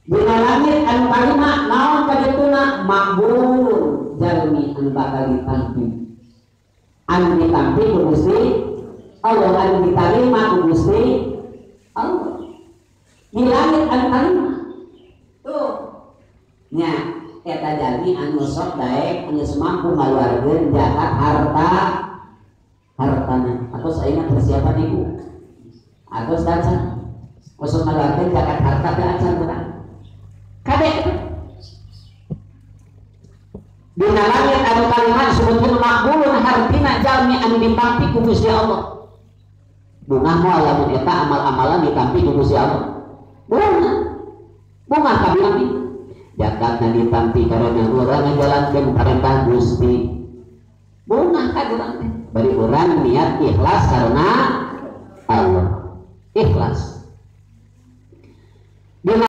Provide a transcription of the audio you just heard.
Dina langit anu kalima naon kadituna makbul jalmi anu bakal ditampi. Anu ditampi ku Gusti Allah, anu ditarima ku Gusti Allah. Di langit anu kalima tuh nya eta jalmi anu sok daek anu mampu ngaluarkeun zakat harta hartana. Atau ayeuna persiapan ibu atau acan osok ngaluarkeun zakat harta teh acan urang kade. Dina langit anu kalima disebutkeun makbulun hartina jalmi anu ditampi ku Gusti Allah. Bungah moal lamun eta amal-amalan ditampi ku Gusti Allah. Bungah. Bungah kabeh zakatna ditampi karena urang ngajalankeun perintah Gusti. Bungah ka urang teh. Bari urang niat ikhlas karena Allah. Ikhlas. Dina